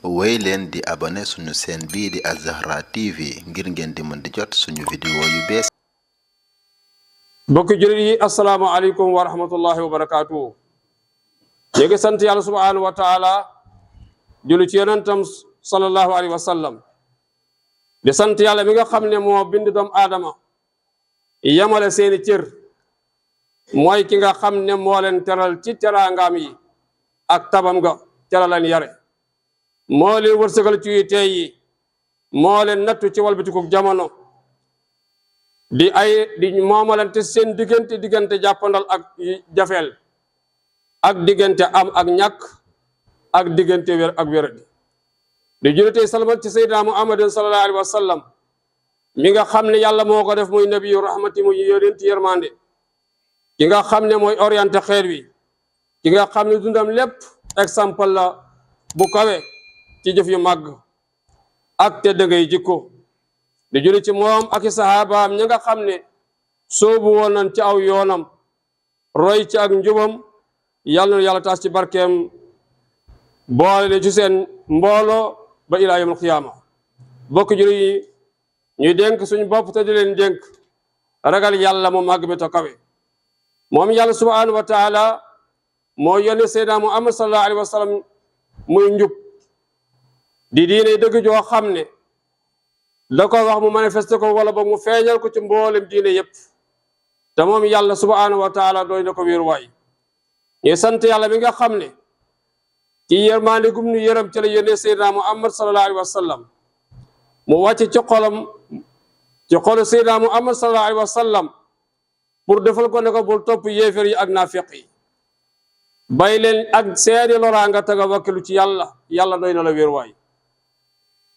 woy leen di abonné suñu chaîne bii di Az-Zahra TV ngir ngeen di mën di jot suñu vidéo yu bees. mbokk jullit yi assalaamu aleykum wa rahmatullahi wa barakaatuhu. ñu ngi sant yàlla subhanahu wa taala julli ci yonentam sallallahu alayhi wa sallam di sant yàlla mi nga xam ne moo bind doomu aadama yamale seeni cër mooy ki nga xam ne moo leen teral ci teraangaam yi ak tabam nga teral leen yare moo leen wërsëgal ci yu tey yi moo leen nattu ci walbatiku jamono di moomalante seen diggante jàppandal ak jafeel ak diggante am ak ñàkk ak diggante wér ak wéradi di julitey salmal ci sayyidina muhammadin sallallahu alayhi wa sallam mi nga xam ne yàlla moo ko def muy nabiyu rahmati muy yonenti yërmande ki nga xam ne mooy orienté xeer wi ki nga xam ne dundam lépp exemple la bu kawe ci jëf yu màgg ak te dëngay jikko di julli ci moom ak i sahabaam ñi nga xam ne soobu woon nañ ci aw yoonam roy ci ak njubam yàlla na yàlla taas ci barkeem boole ne ci seen mbooloo ba ilaa yawmal qiyaama bokk julli yi ñuy dénk suñu bopp te di leen dénk ragal yàlla mu màgg bi to kawe moom yàlla subhanahu wa taala moo yónni seydina muhammad sallallahu alayhi wa sallam muy njub di diine dëgg joo xam ne da ko wax mu manifesté ko wala ba mu feeñal ko ci mboolem diine yépp te moom yàlla subhanahu wa taala doy na ko wéeruwaay ñu sant yàlla mi nga xam ne ci yërmande gum nu yërëm ci la yónnee seydina muhammad sallallahu alayhi wa sallam mu wàcc ci xolu seydina muhammad sallallahu alayhi wa sallam pour defal ko ne ko bul topp yéefér yi ak naafiq yi bay leen ak seeni loraanga taga wakkilu ci yàlla doy na la wéeruwaay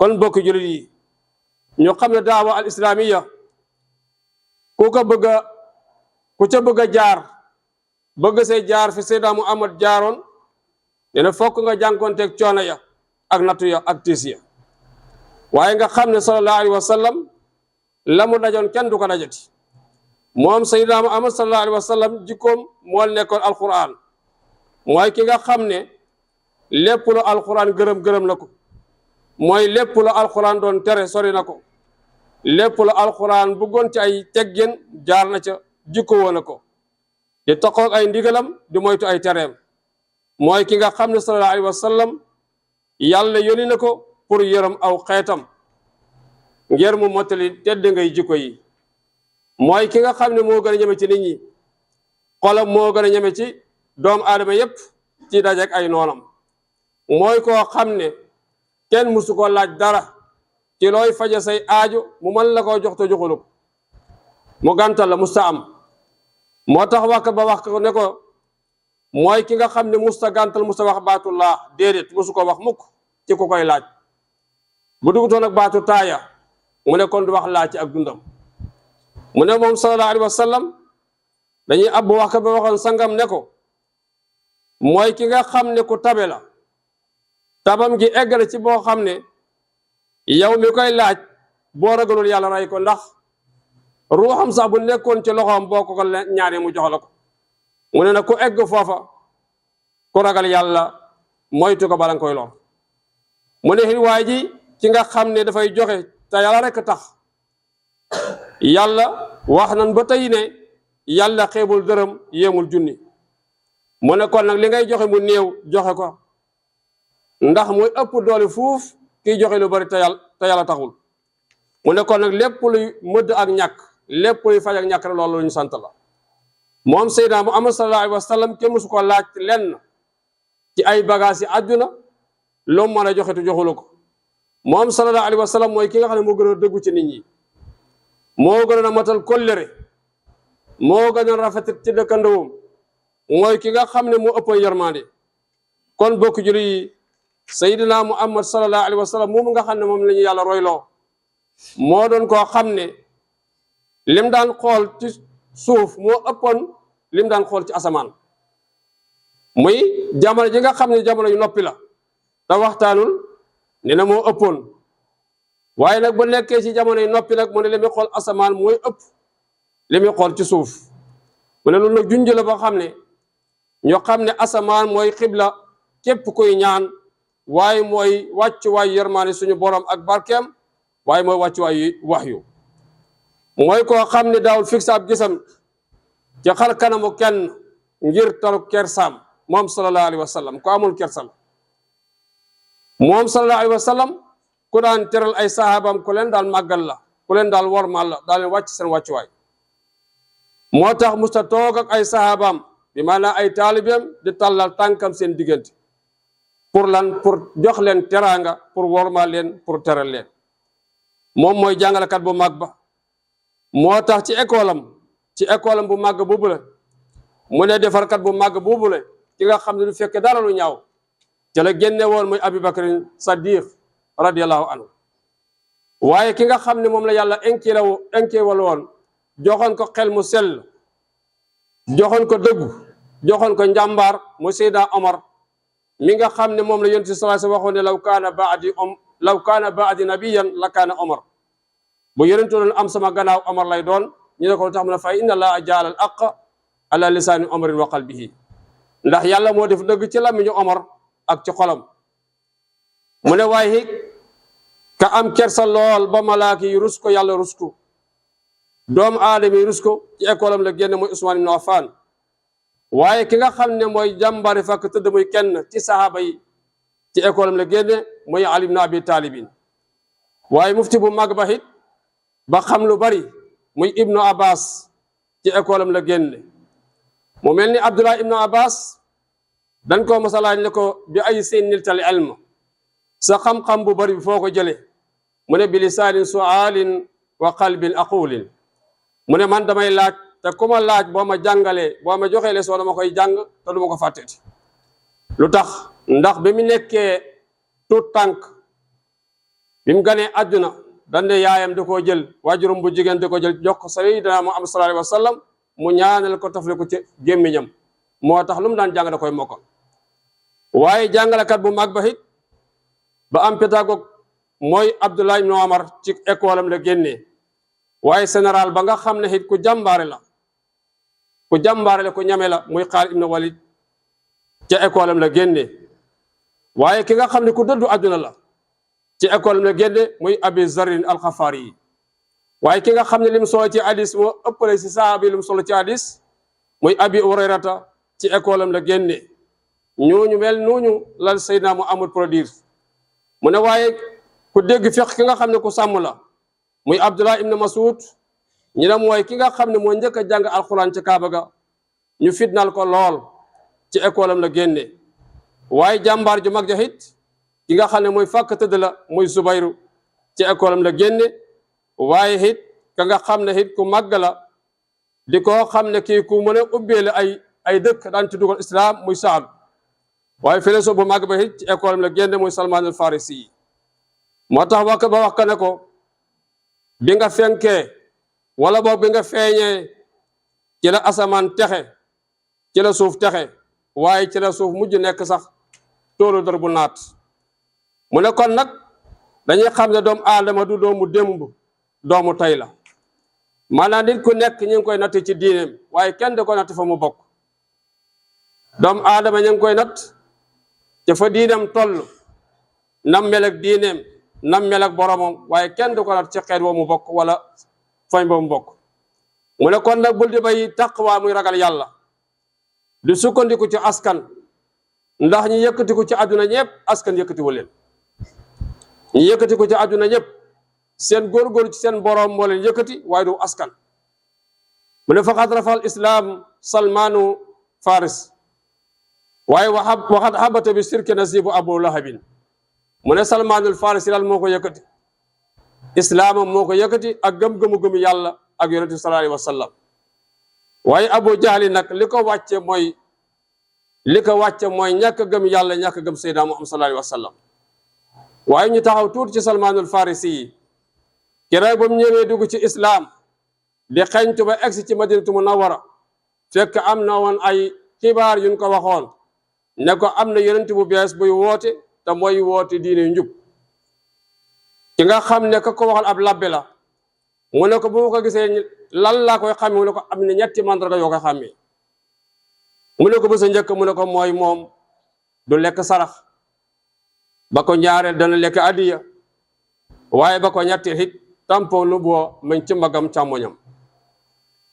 kon bokk jullit yi ñu xam ne daawa al islamiya ku ca bëgg a jaar bëgg say jaar fi seydina muhammad jaaroon dina fokk nga jànkonteeg coono ya ak nattu ya ak tiis ya waaye nga xam ne sallallahu alayhi wa sallam la mu dajoon kenn du ko dajati moom seydina muhammad sallallahu alayhi wa sallam jikkoom moo nekkoon alquran mooy ki nga xam ne lépp lu alquran gërëm na ko mooy lépp lu alquran doon tere sori na ko lépp lu alquran bëggoon ci ay teggin jaar na ca jikko woon na ko di toqoog ay ndigalam di moytu ay tereem mooy ki nga xam ne sallallahu alayhi wa sallam yàlla yónni na ko pour yërëm aw xeetam ngir mu mottali tedd ngay jikko yi mooy ki nga xam ne moo gën a ñeme ci nit ñi xolam moo gën a ñeme ci doomu aadama yépp ci dajeek ay noonam mooy koo xam ne kenn musu ko laaj dara ci looy faje say aajo mu mën la koo jox te joxulu ko mu gàntal la musta am moo tax wax ko ne ko mooy ki nga xam ne musta gàntal musta wax baatullah déedéet musu ko wax mukk ci ku koy laaj bu dugutoon ak baatu taaya mu ne kon du wax laaj ci ak dundam mu ne moom sallallahu alayhi wa sallam dañuy abbu wax ba waxoon sangam ne ko mooy ki nga xam ne ku tabe la tabam gi eggale ci boo xam ne yow mi koy laaj boo ragalul yàlla rey ko ndax ruuxam sax bu nekkoon ci loxoom boo ko ñaanee mu jox la ko mu ne nag ku egg foofa ku ragal yàlla moytu ko bala nga koy lor mu ne waay ji ci nga xam ne dafay joxe te yàlla rek tax yàlla wax nan ba tey ne yàlla xeebul dërëm yéemul junni mu ne kon nag li ngay joxe mu néew joxe ko ndax muy ëpp doole fuuf kiy joxe lu bari te yàlla taxul mu ne kon nag lépp luy mëdd ak ñàkk lépp luy faj ak ñàkk rek loolu ñu sant la moom seydina muhammad sallallahu alayhi wa sallam kenn musu ko laaj lenn ci ay bagages yi àdduna loo mën a joxe te joxulu ko moom sallallahu alayhi wa sallam mooy ki nga xam ne moo gën a dëggu ci nit ñi moo gën a matal kollëre moo gën a rafet ci dëkkandoom mooy ki nga xam ne moo ëpp yërmande kon bokk jullit yi seydina muhammad sallallahu alayhi wa sallam moom nga xam ne moom la ñu yàlla royloo moo doon koo xam ne lim daan xool ci suuf moo ëppoon lim daan xool ci asamaan muy jamono ji nga xam ne jamono yu noppi la te waxtaanul ne na moo ëppoon waaye nag bu nekkee ci jamono yu noppi nag mu ne li muy xool asamaan mooy ëpp li muy xool ci suuf mu ne loolu nag junj la boo xam ne ñoo xam ne asamaan mooy xibla képp kuy ñaan waaye mooy wàccuwaay yërmaane suñu borom ak barkeem waaye mooy wàccuwaay waxyu mooy koo xam ne daawul fixe ab gisam ci xar kanamu kenn ngir taru kersaam moom sallallahu alayhi wa sallam ko amul kersam moom sallallahu alayhi wa sallam ku daan teral ay sahabaam ku leen daal màggal la ku leen daal wormal la daal leen wàcc seen wàccuwaay moo tax musta toog ak ay sahabaam bi maanaam ay taalibeem di tàllal tànkam seen diggante pour lan pour jox leen teraanga pour wormal leen pour teral leen moom mooy jàngalekat bu mag ba moo tax ci école am bu màgg boobule mu ne defarkat bu màgg boobule ki nga xam ne du fekke dara lu ñaaw ca la génne woon muy Abubakar Sadiq radiyallahu anhu waaye ki nga xam ne moom la yàlla inkeewal woon joxoon ko xel mu sell joxoon ko dëggu joxoon ko njàmbaar mu Seydina Omar mi nga xam ne moom la yonent sallallahu alayhi wasallam waxoon ne law kaana baadi nabiyan la kaana Omar bu yonentu doon am sama gannaaw Omar lay doon ñu ne ko lu tax mu ne fa inna allaha jaala al aqqa ala lisaani Omarin wa qalbihi ndax yàlla moo def dëgg ci làmmiñu Omar ak ci xolam mu ne waaye ka am kersa lool ba malaaka yi rus ko yàlla rus ko doomu aadama yi rus ko ci école am la génn mooy Usmaan ibn Affan waaye ki nga xam ne mooy jàmbari fakk tëdd muy kenn ci sahaaba yi ci école am la génne mooy Ali ibn Abi Talibin waaye mufti bu mag ba it ba xam lu bari muy Ibnu Abbas ci école am la génne mu mel ni Abdullah ibnu Abbas dañ ko masalaaj ne ko bi ay seen niltal ilm sa xam-xam bu bari bi foo ko jële mu ne bi lisaanin suaalin wa qalbin aqulin mu ne man damay laaj te ku ma laaj boo ma jàngalee boo ma joxee leçon dama koy jàng te du ma ko fàtteti lu tax ndax bi mu nekkee tuut tànk bi mu ganee àdduna dande yaayam da koo jël waajurum bu jigéen da ko jël jox ko sayyidina Muhammad sallallahu alayhi wa sallam mu ñaanal ko tafle ko ci gémmiñam moo tax lu mu daan jàng da koy mokkal waaye jàngalekat bu mag ba it ba am pédagogue mooy Abdullah ibn Omar ci école am la génnee waaye général ba nga xam ne it ku jàmbaare la ku ñame la muy Xaalid ibn Walid ca école am la génnee waaye ki nga xam ne ku dëddu àdduna la ci école am la génne muy Abi Zarin al-Xafaari yi waaye ki nga xam ne lim solo ci hadis moo ëppale si sahaaba yi lim solo ci hadis muy Abi Hurayrata ci école am la génne ñooñu mel nooñu lan Seydina mu amul produire mu ne waaye ku dégg fiq ki nga xam ne ku sàmm la muy Abdullah ibn Mas'ud ñu ne mooy ki nga xam ne moo njëkk a jàng alquran ci Kaaba ga ñu fitnal ko lool ci école am la génne waaye jàmbaar ju mag ja it ki nga xam ne mooy fàkk tëdd la muy Zubayru ci école am la génne waaye it ka nga xam ne it ku màgg la di ko xam ne kii ku mën a ubbee la ay dëkk daan ci dugal islam muy Saad waaye philosophe bu màgg ba it ci école am la génne muy Salman al Farisi yi moo tax wax ka ne ko bi nga fenkee wala boog bi nga feeñee ci la asamaan texe ci la suuf texe waaye ci la suuf mujj nekk sax toolu dër bu naat mu ne kon nag dañuy xam ne doomu aadama du doomu démb doomu tey la maanaam nit ku nekk ñu ngi koy natt ci diineem waaye kenn da ko natt fa mu bokk doomu aadama ñu ngi koy natt ca fa diineem toll nam mel ak diineem nam mel ak boromam waaye kenn da ko natt ci xeet wa mu bokk wala fañ ba mu bokk mu ne kon nag bul di bay taqwa muy ragal yàlla di sukkandiku ci askan ndax ñi yëkkatiku ci àdduna ñëpp askan yëkkatiwu leen ñi yëkkatiku ci àdduna ñëpp seen góorgóor ci seen borom moo leen yëkkati waaye du askan mu ne faqad rafal islam salmanu faris waaye waxat habata bi sirki nasibu abu lahabin mu ne salmanul faris daal moo ko yëkkati islaamam moo ko yëkkati ak gëm-gëmu yàlla ak yonente sallallahu alayhi wa sallam waaye abu jahli nag li ko wàcce mooy ñàkk gëm yàlla ñàkk gëm sayyidina Muhammad sallallahu alayhi wa sallam waaye ñu taxaw tuuti ci salmanul farisi yi keroog ba mu ñëwee dugg ci islam di xeñtu ba egsi ci madinatu munawwara fekk am na woon ay xibaar yuñ ko waxoon ne ko am na yonent bu bees buy woote te mooy woote diine njub ki nga xam ne ka ko waxal ab labbe la mu ne ko bu ma ko gisee lan laa koy xàmme mu ne ko am na ñetti mandarga yoo koy xàmmee mu ne ko ba sa njëkk mu ne ko mooy moom du lekk sarax ba ko ñaareel dana lekk adiya waaye ba ko ñetteel it tampon nu boo mañ ci mbagam càmmoñam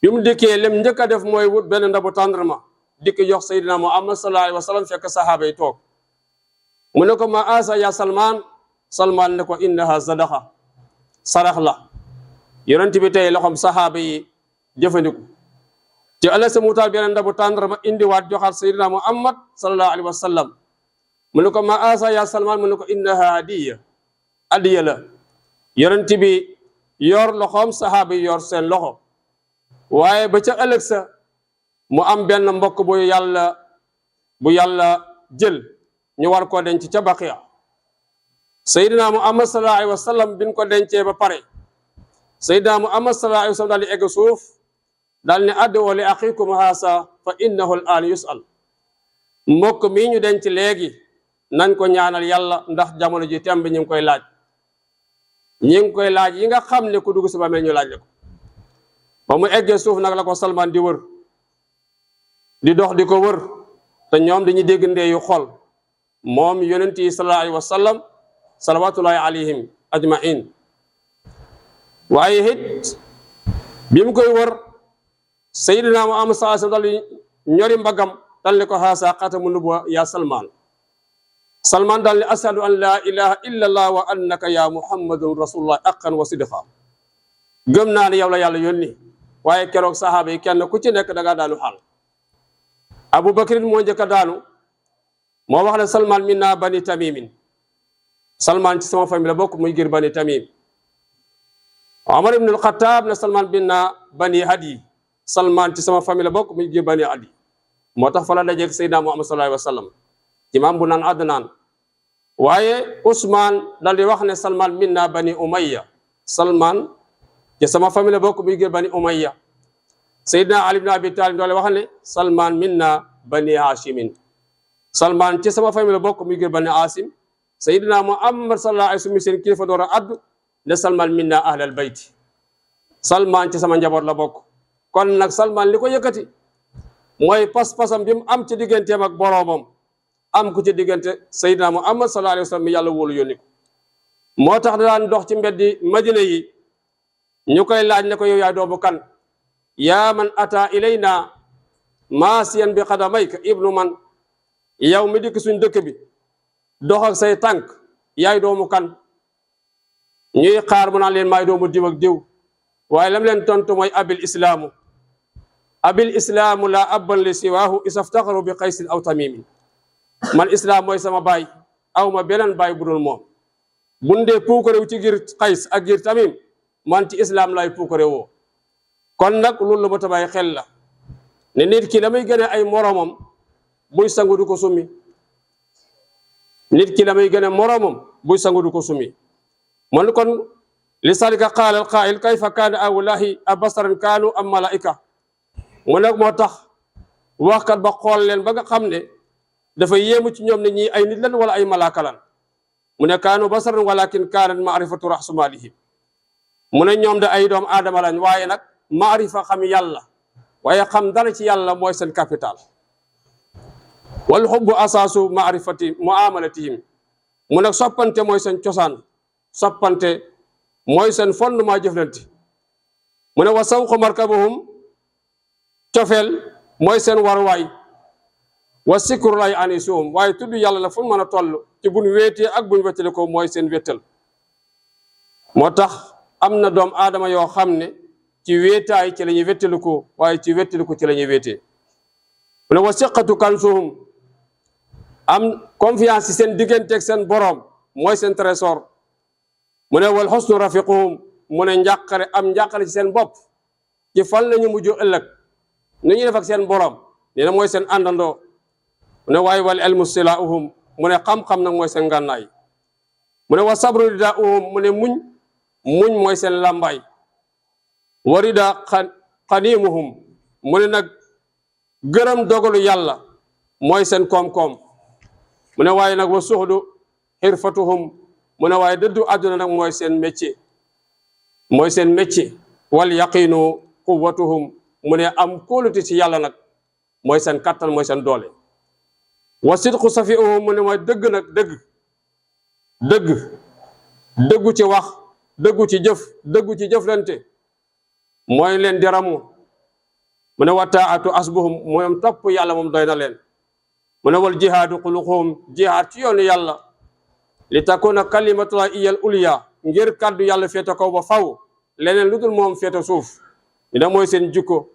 bi mu dikkee lem njëkk a def mooy wut benn ndabu tàndarma dikk jox Seydina Muhammad sallallahu alayhi wa sallam fekk sahaaba yi toog mu ne ko ma asa ya Salman Salman ne ko innaha sadaqa sarax la yonent bi tey loxom sahaaba yi jëfandiku ci ëllëg sa muutaal beneen ndabu tàndarma indiwaat joxaat Seydina Muhammad sallallahu alayhi wa sallam mu ne ko ma asa ya Salman mu ne ko innaha adiya la yonent bi yor loxoom sahaaba yi yor seen loxo waaye ba ca ëllëg sa mu am benn mbokk bu yàlla jël ñu war koo denc ca Baqiya Seydina Muhammad sallallahu alayhi wa sallam bin ko dencee ba pare Seydina Muhammad sallallahu alayhi wa sallam daal di egg suuf daal ne ad'u li axikum haasa fa innahu al-aan yus'al mbokk mii ñu denc léegi nañ ko ñaanal yàlla ndax jamono ji temb ñu ngi koy laaj yi nga xam ne ku dugg si ba mel ñu laaj la ko ba mu eggee suuf nag la ko Salman di wër di dox di ko wër te ñoom dañuy dégg ndeeyu xol moom yonent yi sallallahu alayhi wa sallam salawatullahi alayhim ajmain waaye it bi mu koy wër Seydina Muhammad sallallahu alayhi wa sallam dal ñori mbagam dal ne ko haasa xatamu nubuwa ya Salman dal ne ashadu an la ilaha illa allah wa annaka ya muhammadun rasulullah aqan wa sidqa gëm naa ne yow la yàlla yónni waaye keroog sahaaba yi kenn ku ci nekk da ngaa daanu xaal Abu Bakrin moo njëkk a daanu moo wax ne Salman minna bani tamimin Salman ci sama famille la bokk muy ngir bani tamim Omar ibn al-Khattab ne Salman minna bani hadi Salman ci sama famille la bokk muy ngir bani hadi moo tax fa la dajeeg Seydina Muhammad sallallahu alayhi wa sallam imam bu naan Adnaan waaye Ousmane dal di wax ne Salman minna bani Umayya Salman ci sama famille la bokk muy ngir bani Umayya Seydina Ali ibn Abi Talib doole wax ne Salman minna bani Hashimin Salman ci sama famille la bokk muy ngir bani Hasim Seydina Muhammad sallallahu alayhi wa sallam seen kilifa door a addu ne Salman minna ahlal bayti Salman ci sama njaboot la bokk kon nag Salman li ko yëkkati mooy pas-pasam bi mu am ci digganteem ak boroomam am ku ci diggante Seydina Muhammad sallallahu alayhi wa sallam mi yàlla wóolu yónni ko moo tax daan dox ci mbeddi Madina yi ñu koy laaj ne ko yow yaay doomu kan yaa man ata ilayna maasiyan bi xadamayka ibnu man yow mi dikk suñ dëkk bi dox ak say tànk yaay doomu kan ñuy xaar mu naan leen maay doomu diw ak diw waaye lam leen tontu mooy abil islaamu la abban li siwaahu isaftaxaru bi qaysin aw tamimin man islaam mooy sama baay aw ma beneen baay bu dul moom bundee puukarew ci gir qays ak gir tamim man ci islaam lay puukare woo kon nag loolu la ba tabaay xel la ne nit ki la muy gën a ay moromam buy sangu du ko summi nit ki la muy gën a moromam buy sangu du ko summi man kon li salika qaala al qaa'il kayfa kaana awlaahi abasaran kaanu am malaika mu nag moo tax waxkat ba xool leen ba nga xam ne dafa yéemu ci ñoom ne ñii ay nit lan wala ay malaaka lan mu ne kaanu basaran walakin kaanat maarifatu rahsumalihim mu ne ñoom da ay doom aadama lañ waaye nag maarifa xam yàlla waaye xam dara ci yàlla mooy seen capital wal xubbu asaasu maarifati muamalatihim mu nag soppante mooy seen cosaan soppante mooy seen fondement jëflante mu ne wa sawqu markabuhum cofeel mooy seen warwaay wa sikru lay anisuhum waaye tudd yàlla la fu mën a toll ci buñ wéetee ak buñ wettali ko mooy seen wéttal moo tax am na doom aadama yoo xam ne ci wéetaay ci la ñuy wettali ko waaye ci wettali ko ci la ñuy wéetee mu ne wa siqatu kansuhum am confiance ci seen digganteeg seen boroom mooy seen trésor mu ne wal xusnu rafiquhum mu ne njàqare ci seen bopp ci fan lañu mujj ëllëg nu ñuy def ak seen boroom nee na mooy seen àndandoo mu ne waaye wal ilmu silaahum mu ne xam-xam nag mooy seen ngànnaay mu ne wa sabru ridaahum mu ne muñ mooy seen làmbaay wa rida xaniimuhum mu ne nag gërëm dogalu yàlla mooy seen koom-koom mu ne waaye nag wa suxdu xirfatuhum mu ne waaye dëddu àdduna nag mooy seen métier wal yaqinu quwwatuhum mu ne am kóolute ci yàlla nag mooy seen kattan mooy seen doole wa sidqu safiuhum mu ne mooy dëgg dëggu ci wax dëggu ci jëf dëggu ci jëflante mooy leen di ramu mu ne wa taatu asbuhum mooy topp yàlla moom doy na leen mu ne wal jihaadu xuluquhum jihaad ci yoonu yàlla li takuna kalimatullahi iyal uliya ngir kàddu yàlla féete kaw ba faw leneen lu dul moom féete suuf ñu ne mooy seen jikko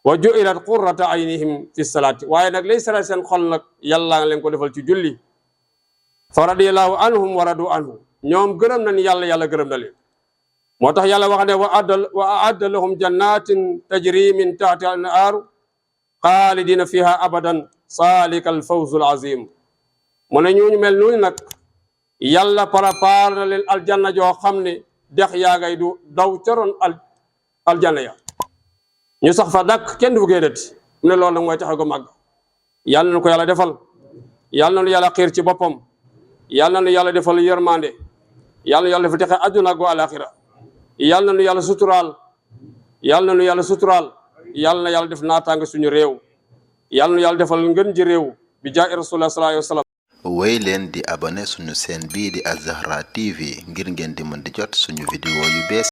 wa ju'ilat qurrata aynihim fi salaati waaye nag lay sara seen xol nag yàlla nga leen ko defal ci julli fa radiyallahu anhum wa radu anhu ñoom gërëm nañ yàlla yàlla gërëm na leen moo tax yàlla wax ne wa a'adda lahum jannatin tajri min tahtiha al-anhaaru xaalidina fiha abadan zaalika al-fawzul azim mu ne ñooñu mel noonu nag yàlla préparé na leen aljanna joo xam ne dex yaa ngay du daw caroon aljanna ya ñu sax fa dakk kenn du fu géedati mu ne loolu nag mooy taxe ko màgg yàlla na ko yàlla defal yàlla na yàlla xiir ci boppam yàlla na yàlla defal yërmande yàlla na yàlla dafa texe àdduna ak àlaaxira yàlla na yàlla suturaal yàlla na yàlla suturaal yàlla na yàlla def naataange suñu réew yàlla na yàlla defal ngën ji réew bi jaay rasulullah sallallahu alayhi wa sallam wéy leen di abonné suñu chaîne bii di Az-Zahra TV ngir ngeen di mën di jot suñu vidéo yu bees